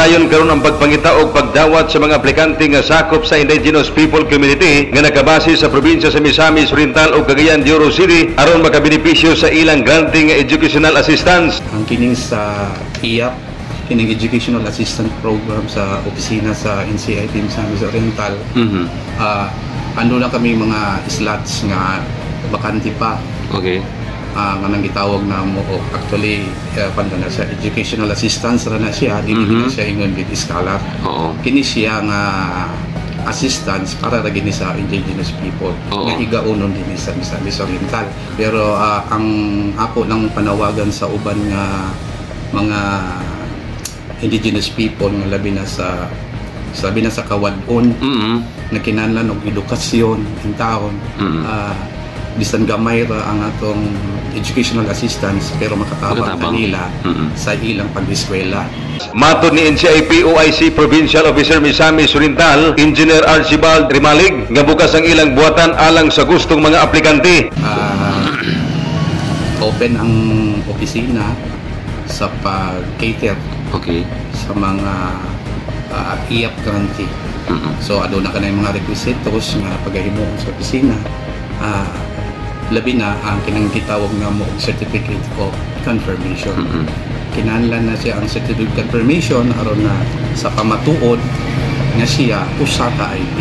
Gipadayon karon ang pagpangita og pagdawat sa mga aplikante nga sakop sa indigenous people community nga nakabase sa probinsya sa Misamis Oriental ug Cagayan de Oro City aron makabenepisyo sa ilang grantee nga educational assistance. Ang kining sa EAP, kining Educational Assistant Program sa opisina sa NCIP Misamis Oriental, ando na kami mga slots nga bakante pa. Nga nang gitawag na mo og actually na sa educational assistance ra na siya, dili na siya ingon with scholar. Kini siya nga assistance para ra gini sa indigenous people nga higaunon dinhi sa Misamis Oriental. Pero ang ako lang panawagan sa uban nga mga indigenous people nga labi na sa kawad-on na kinahanglan og edukasyon in taon, bisan gamay ra ang atong educational assistance pero makatabang Makatabang. Kanila sa ilang pag-eskwela. Matod ni NCIP OIC Provincial Officer Misamis Oriental, Engineer Archibald Rimalig, nga bukas ang ilang buhatan alang sa gustong mga aplikante. Open ang opisina sa pag-cater sa mga EAP grantee. So aduna ka na yung mga requisitos nga pagahimuon sa opisina. Labi na ang kinang gitawag nga mo og certificate of confirmation. Kinahanglan na siya ang certificate of confirmation aron na sa pamatuod nga siya usa ka IP.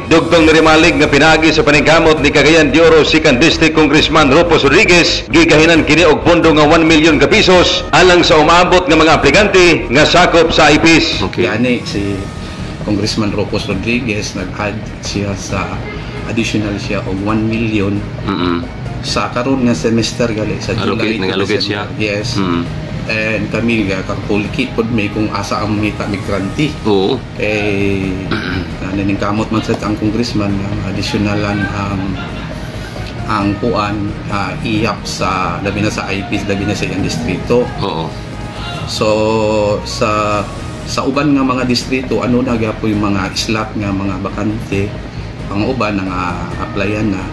Dugtong ni Rimalig nga pinaagi sa paningkamot ni Cagayan de Oro 2nd District Congressman Rufus Rodriguez, gigahinan kini og pondo nga 1 milyon ka pesos alang sa umaabot nga mga aplikante nga sakop sa IPs. Yani si Congressman Rufus Rodriguez, nag-add siya sa additional siya og 1 million sa karon nga semester gali sa Allocate, July to nag-allocate siya. December. Yes. And kami ga kakulkit pod may kung asa ang mangita mig grantee. Kay naningkamot man sa ang congressman nga additionalan ang kuan EAP sa labi na sa IPs, labi na sa iyang distrito. So sa uban nga mga distrito, ano na gyapon yung mga slot nga mga bakante. Ang uban nga applyan na.